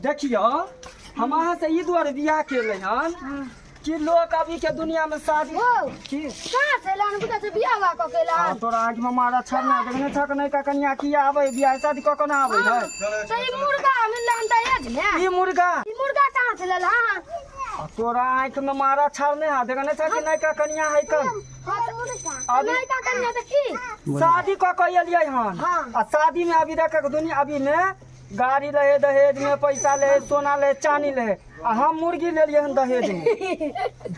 देखियौ, हम अहाँ से ई दुआरे बियाह केले हन कि लोग अभी के दुनिया में शादी ओ। की कहाँ से एलन बुझा से बियाह हुआ कऽ के आ एलन? तोरा आँखि में मारा छड़ ना देखने छक नहीं का कनिया किया आबै, बियाह शादी कऽ के ना आबै है। तऽ ई मुर्गा मिललन दहेज में? ई मुर्गा। ई मुर्गा कहाँ से लेलहन? आ तोरा आँखि में मारा छड़ नहीं है, देखने छक कि नहीं का कनिया है कन। अभी- नहीं का कनिया तऽ की? शादी कऽ के एलियै हन। हाँ। आ शादी में अभी देख के दुनिया अभी में गाड़ी रहे दहेज में, पैसा ले, सोना ले, चांदी ले, आ हम मुर्गी लेलियै हन दहेज में।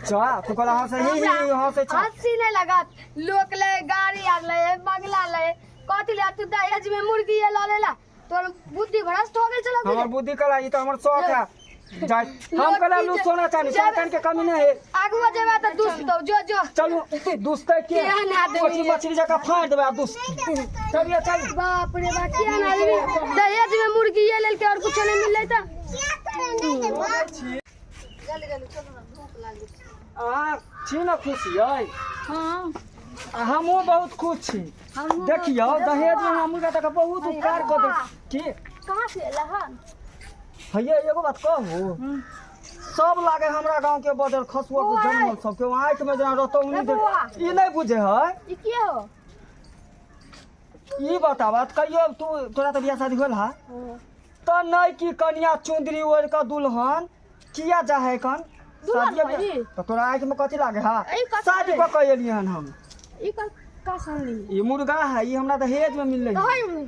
जा तू कहला हंसे ही ही हंसे छ। हंसी नहीं लगत। लोक ले गाड़ी आर ले, बंगला ले, कथी ले, तू दहेज में मुर्गी ये ल लेला, तोर बुद्धि भ्रष्ट हो गेल छलो। हमर बुद्धि कला ई तो हमर शौक है। जा हम कहला लू सोना चांदी, सोना चांदी के कमी नहीं है। आगू जेबा त दुसतौ, जो जो। चलू दुसतै के? केहन आदमी पोठी है? मछली जकाँ फाड़ि देबै आ दुस। चलिए चलू। बाप रे बाप, केहन आदमी, दहेज में मुर्गी ये लेलकै और कुछो नहीं मिललै त। अहाँ छी ने खुश यै? हाँ। आ हमहूँ बहुत खुश छी। देखियौ, दहेज में हमरा मुर्गा तक बहुत उपकार कऽ दे की। कहाँ से एला हन? भैया एगो बात कहू, सब लागे हमरा गांव के बदल खसुआ के जन्मल सबके आँखि में जेना रतौनी ए बौआ। ई नहीं बुझे है। ई के हो? ई बताबा त कहियो तू, तोरा तऽ बियाह शादी होल हा तऽ नहीं कि कनिया चुंदरी ओढ़ कऽ दुल्हन किया जा है कन? दुल्हन शादिये होई? तऽ तोरा आँखि में कथी लागे हा? ई कथी शादी है? कऽ के एलियै हन हम। ई का का सुनली? ई मुर्गा है, ई हमरा दहेज में मिललै।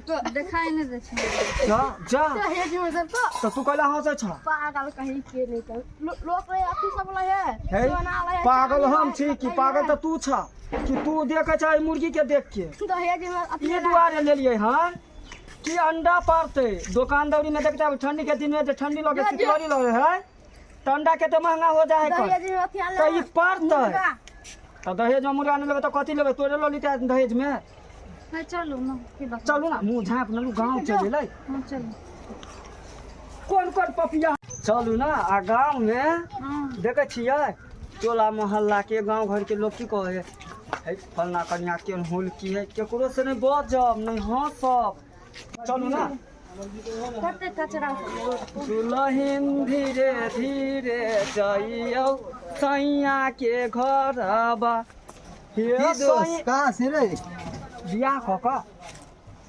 तो देखाई नहीं दे छै। जा जा। दहेज में सब तो तऽ तू कहला हंसै छ। पागल कहीं के नहीं कर लोक रे, अथी सब लै है। हे सोना लै है, पागल चांदी हम लै छी है, कि कथी पागल लै तऽ तू छ कि तू देखै छ मुर्गी के देख के। दहेज में अथी ई लै। दुआरे लेलियै हन कि अंडा पारतै। दोकान दौरी में देखते आब ठंडी के दिन में जे ठंडी लगे, जो- शीतलहरी लगे है तऽ अंडा कते महंगा हो जाए है। दहेज में अथी तऽ ई पारतै। मुर्गा। तऽ दहेज में मुर्गा नहि लेबै तऽ कथी लेबै? तोरे लऽ लितै दहेज में। नहीं चलू ना, की बात? चलू ना, मुँह झाँप लेलू, गाँव चलि एलै। हाँ चलू। कोन कोन पपिया चलू ना। आ गाँव में हाँ। देखै छियै टोला मोहल्ला के गाँव घर के लोग की कहै है, हे फलना कनिया के हुल की है, केकरो से नहीं बजब नहीं हंसब। चलू ना। कते कचरा सब। दुलहिन धीरे धीरे जइयौ सैया के घरबा। हे की दोस्त, कहाँ से रे? बियाह कऽ कऽ।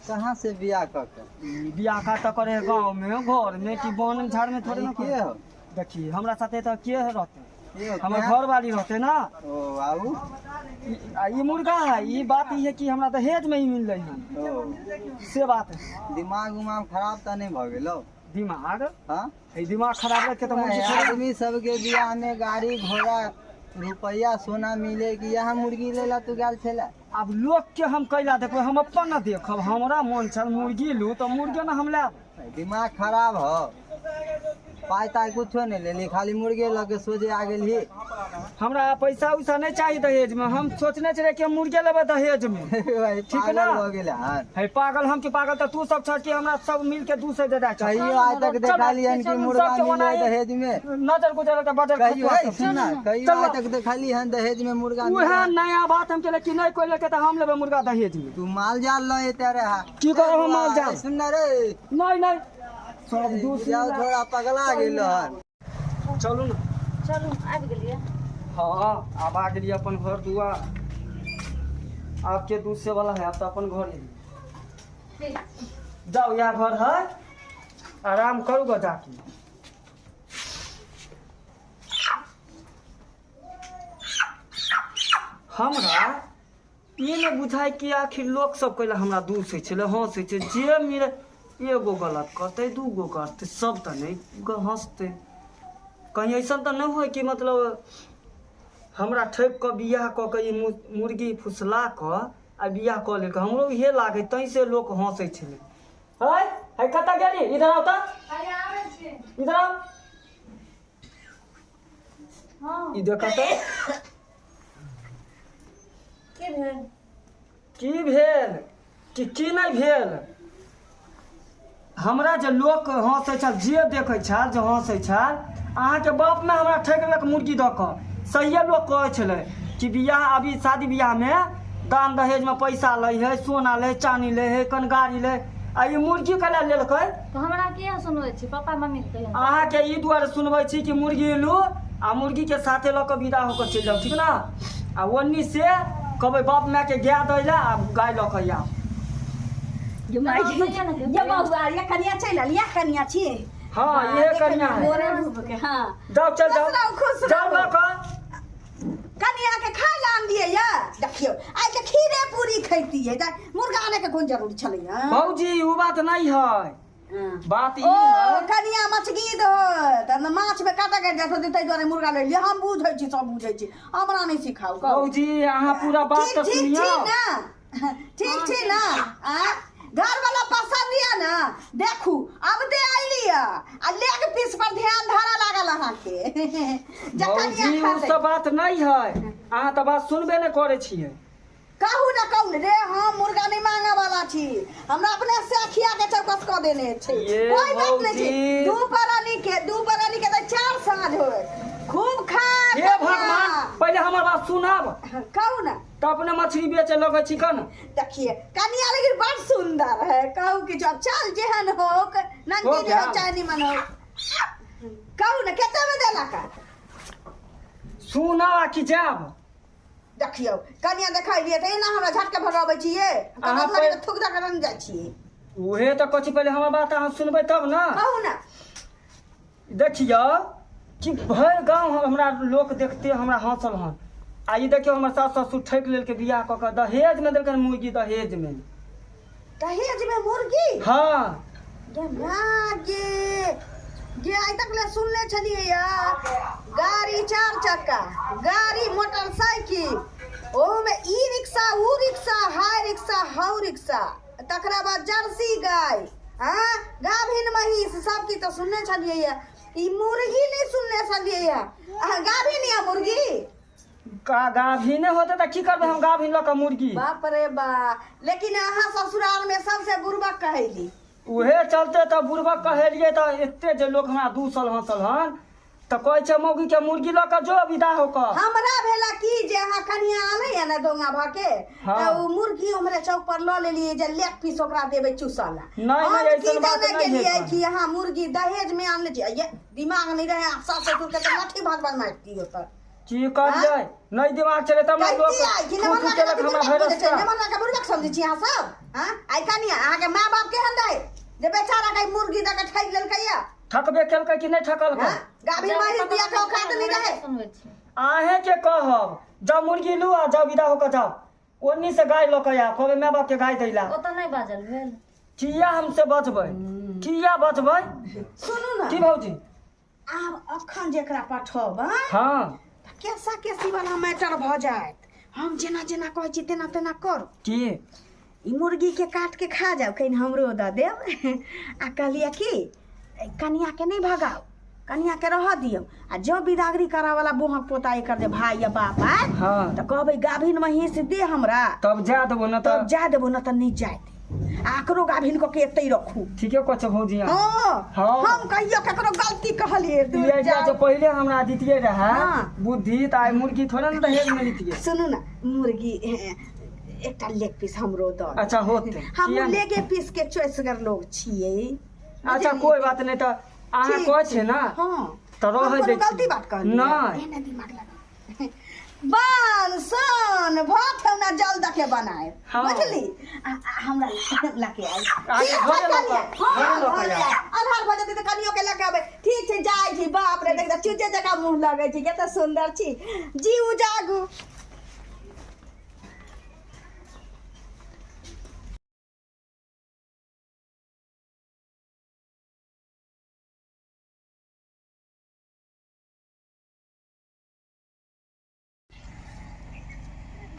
कहाँ से बियाह कऽ के? बियाह का तऽ करे गाँव में घर में कि वन झाड़ में थोड़े ना। के हो? देखी हमरा साथे तऽ के रहते? के हो? हमर घर वाली रहते ना। ओ आऊ। आ ई मुर्गा है, ई बात ई है कि हमरा दहेज में ही मिललै हन। ओ से बात है। दिमाग उमाग खराब तऽ नहीं भऽ गेलौ? दिमाग? हाँ। ई दिमाग खराब रख के तऽ मुर्गी छोड़े। आदमी सबके बियाह में गाड़ी घोड़ा रुपया सोना मिले कि यहाँ मुर्गी लेला तू गेल छेला? आब लोग के हम कैला देखबै, हम अपन न देखब। हमरा मन छल मुर्गी लू तऽ मुर्गे ने हम लायब। दिमाग खराब हो, पाइ ताइ कुछो नहीं लेली, खाली मुर्गे लऽ के सोझे आ गेलही। हमरा पैसा उसा नहीं चाहिए दहेज में। हम सोचने छलियै कि हम मुर्गे लेबै दहेज में। भाई, ठीक पागल ना? भऽ गेलै हन। है पागल हम कि पागल तऽ तू सब छ कि हमरा सब मिल के 200 दे दै छ। कहियो आइ तक देखलियन कि चलू, मुर्गा सबके मिले ओनाही दहेज में? नजर गुजर तऽ बजर कहियो खसुआ है सब। सुन ना, कहियो चलू। आइ तक देखली हन दहेज में मुर्गा मिले? उएह नया बात हम केले कि नहीं कोई लेके तऽ हम लेबै मुर्गा दहेज में। तू माल जाल लऽ एते रहा। की करब हम माल जाल? सुन ना रे। नहीं नहीं, सब दूसरी जाओ, थोड़ा पगला गेल हन। चलू ना। चलू, आबि गेलियै। हाँ, आब आ गेलियै अपन घर दुआर। आपके दूसरे वाला है, आप तो अपन घर है। जाओ, यह घर है, आराम करू गो जाके। हमरा ई नहि बुझाइ कि आखिर लोक सब कैला हमरा दूसै छलै, हँसै छै। जे मिले एगो गलत करतै, दूगो करतै, सब तऽ नहि हँसतै। कहीं अइसन तऽ नहि होइ कि मतलब हमरा ठकि कऽ बियाह कऽ के ई मुर्गी फुसला कऽ आ बियाह कऽ लेलकै। हमरो इहे लागै तैं से लोक हँसै छलै। है है कतऽ गेली? इधर आउ तऽ, इधर आउ। हाँ। ई देखऽ तऽ। की भेल? की भेल कि की नहि भेल? हमरा जे लोक हँसै छल, जे देखै छल जे हँसै छल, अहाँके बापमे हमरा ठकि लेलक मुर्गी दऽ कऽ। सहिए लोक कहै छलै कि बियाह अभी शादी बियाहमे दान दहेजमे पैसा लै है, सोना लै, चानी लै है, कन गाड़ी लै। आ ई मुर्गी केना लेलकै? तऽ हमरा किया सुनबै छी? पापा मम्मी के कहियौ। अहाँके ई दुआरे सुनबै छी कि मुर्गी लू आ मुर्गी के साथे लऽ कऽ विदा होकर चलि जाउ, ठीक ना? आ ओन्नी से कहबै बाप माय के गाय दै लए आ गाय लऽ कऽ आउ। ये माय ये बौआ ये कनिया चलि आयल, ये कनिया छी। हाँ, ये कनिया है। गोरे रूप के। हाँ, जाओ, चल जाओ। खुश रहू, खुश जाओ रहू। लऽ कऽ। कनिया के खाय लए आन दियै ये। देखियौ, आइ के खीरे पूरी खैतियै, तऽ मुर्गा आने के कोन जरूरी छलै? भौजी, उ बात नहीं है। बात ई ओ है। कनिया मछगी दो तऽ माछ में काटा कटि जाइत होतै, ताहि दुआरे मुर्गा ले लियै। हम बुझै छी, सब बुझै छी, हमरा नहि सिखाउ, कहू। भौजी, अहाँ पूरा बात ठीक तऽ ठीक सुनियौ। छी ना? ठीक छी ना? आ घर वाला पसंद यऽ ना? देखू, अब दे अइली यऽ आ लेग पीस पर ध्यान धरा लागल अहाँके जखन भौजी, उ सब बात नहीं है, अहाँ तऽ बात सुनबे नहि करै छियै। कहू ना, कहू ने रे। हम मुर्गा नहीं मांगे वाला छी, हमरा अपने से अखिया के चौकस कऽ देने छै। ये कोई बात नहीं छै। भौजी। 2 परानी के तऽ 4 साँझ होय, खूब खा। हे कनिया। भगवान, पहिले हमर बात सुनब। कहू ना। तऽ अपने मछली बेचे लगै छी कन। देखिए, कनिया लेकिन बड़ सुंदर है। कहू कि अब चल, जेहन हो, ननकी हो हो गया। चाहे निमन हो। कहू ना, कते में देलक? सुनब आ कि जायब? देखियौ, कनिया देखलियै तऽ एना हमरा झटके भगाबै छियै? अहाँ तऽ थुक दऽ कऽ जाइ छियै। उहे तऽ कहै छी, पहिले हमर बात अहाँ सुनबै तब ना। कहू ना। देखियौ कि भरि गाँव हमरा लोक देखते हमरा हँसल हन। आ ई देखियौ, हमर सास ससुर ठकि लेलकै बियाह कऽ कऽ, दहेजमे देलकै मुर्गी, दहेजमे। दहेज में मुर्गी? हाँ। गे माँ गे, जे आइ तक ले सुनले छलियै या गाड़ी, चार चक्का गाड़ी, मोटरसाइकिल, ओहूमे ई रिक्शा, ऊ रिक्शा, हाई रिक्शा, हाउ रिक्शा, तकरा बाद जर्सी गाय, हाँ, गाभिन महींस, सब किछु तऽ सुनने छलियै या। ई मुर्गी नहि सुनने छलियै या। अहाँ गाभिन या मुर्गी? गाभिने होतै तऽ की करबै हम गाभिन लऽ कऽ मुर्गी? बाप रे बा, लेकिन अहाँ ससुराल में सबसे बुड़बक कहैली। उहे चलते तऽ बुड़बक कहेलियै, तऽ एते जे लोक हमरा दूसल हँसल हन, तऽ कहै छै मौगी के मुर्गी लऽ कऽ जो विदा हो कऽ। हमरा भेला की जे अहाँ कनिया आलै या ने दोंगा भऽ के, हाँ। तऽ उ मुर्गी उम्हरे चौक पर लऽ लेलियै जे लेग पीस ओकरा देबै चूसऽ ला। नहि, हम नहि, की ऐसन बात जाने नहि गेलियै है। कि अहाँ मुर्गी दहेज में आनले छियै। ये दिमाग नहि रहे, सास ससुर के तऽ लाठी भात भात मारि दियौ तऽ। की करियै, नहि दिमाग चले तब ने लोक कहितियै कि थू थू नेमन केलक हमरा भरि रास्ता। नेमन के बुड़बक समझै छी अहाँ सब? हाँ, आइ कनिया, अहाँके माय बाप केहन रहै जे बेचारा के मुर्गी दऽ के ठकि लेलकै या? ठकबे केलकै कि नहि ठकलकै? हाँ, गाभिन महींस दिया के औकात नहि रहे। सुनबै छी। अहें के कहब, जाउ मुर्गी लू आ जाउ, विदा होकर जाउ, ओन्नी से गाय लऽ कऽ आउ, कहबै माय बाप के गाय दैला। ओतऽ नहि बाजल भेल। किया हमसे बचबै, किया बचबै? सुनू ने। की भौजी? आब अखन जेकरा पठब हाँ। केसा केसी वाला मैटर भऽ जायत। हम जेना जेना कहै छी तेना तेना करू। की? ई मुर्गी के काट के खा जाउ, कनि हमरो दऽ देब। आ कहलियै कि कनिया के नहि भगाउ, कनिया के रहऽ दियौ। आ जँ बिदागरी करऽ वाला बोहक पोता एकर जे भाय या बाप आयत, हाँ। तऽ कहबै गाभिन महींस दे हमरा। तब जा देबो न। तब तऽ जा देबो, न तऽ नहि जाय दे। आ एकरो गाभिन कऽ के एतै रखू। ठीके कहै छै भौजी अहाँ। हाँ। हाँ। हम कहियो ककरो गलती कहलियै? ई आइडिया जे पहिले हमरा दितियै रहए हाँ। बुद्धि, तऽ आइ मुर्गी थोड़े ने दहेज में लितियै। सुनू ने, मुर्गी एकटा लेग पीस हमरो दऽ। अच्छा, होतै। हम किया नहि? लेगे पीस के चॉइसगर लोग छियै। अच्छा, कोई बात नहि, तऽ अहाँ ठीक कहै छै। छियै ने, हाँ। तऽ रहै हम दै कोनो छी। गलती बात कहलियै? नहि। एहने दिमाग लगा बन सन भात हमरा जल दके बनाए। हाँ। बुझली? आ आ हमरा लके आई। आगे घरे लऽ कऽ, घरे लऽ कऽ आयब। अन्हार भऽ जेतै तऽ कनियो के लके अबै। ठीक छै, जाइ छी। बाप रे, देख तऽ चूजे जकाँ मुँह लगै छै, कते सुन्दर छी। जीउ जागू।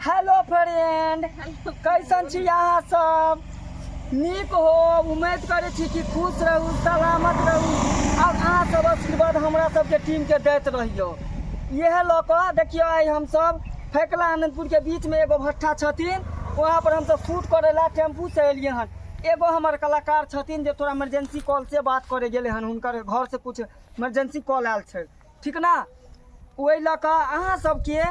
हेलो फ्रेंड, कैसन छी अहाँ सब? नीक हो, उम्मीद करै छी कि खुश रहू, सलामत रहू और अहाँ सब आशीर्वाद हमरा सबके टीम के दैत रहियौ। इएह लऽ कऽ देखियौ, आइ हमसब फैकला आनंदपुर के बीच में एगो भट्ठा छथिन, वहाँ पर हमसब शूट करै ला टेम्पू से एलियै हन। एगो हमर कलाकार छथिन जे थोड़ा इमरजेंसी कॉल से बात करे गेलै हन, हुनकर घर से कुछ इमरजेंसी कॉल आयल छै, ठीक ना? ओहि लऽ कऽ अहाँ सबके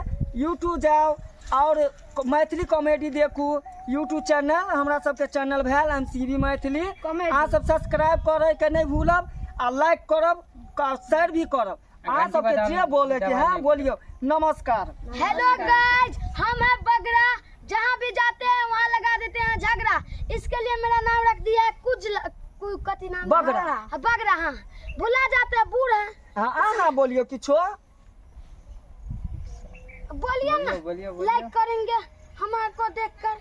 यूट्यूब जाउ। आओर मैथिली कॉमेडी देखू। यूट्यूब चैनल हमरा सबके चैनल भेल M C B Maithili. Comedy. अहाँ सब सब्सक्राइब करैके नहि भूलब आ लाइक करब, शेयर भी करब। अहाँ सबके जे बोले के है बोलियो। नमस्कार। हेलो गाइस, हम है बगरा, जहाँ भी जाते हैं वहाँ लगा देते हैं झगड़ा, इसके लिए मेरा नाम रख दिया है कुछ कथी नाम? बगरा। हाँ, बगरा। हाँ, भुला जाते हैं, बूढ़ हैं। हाँ, अहाँ बोलियो किछो। बोलिए ना। बोलिए, बोलिए। लाइक करेंगे हमारे को देखकर।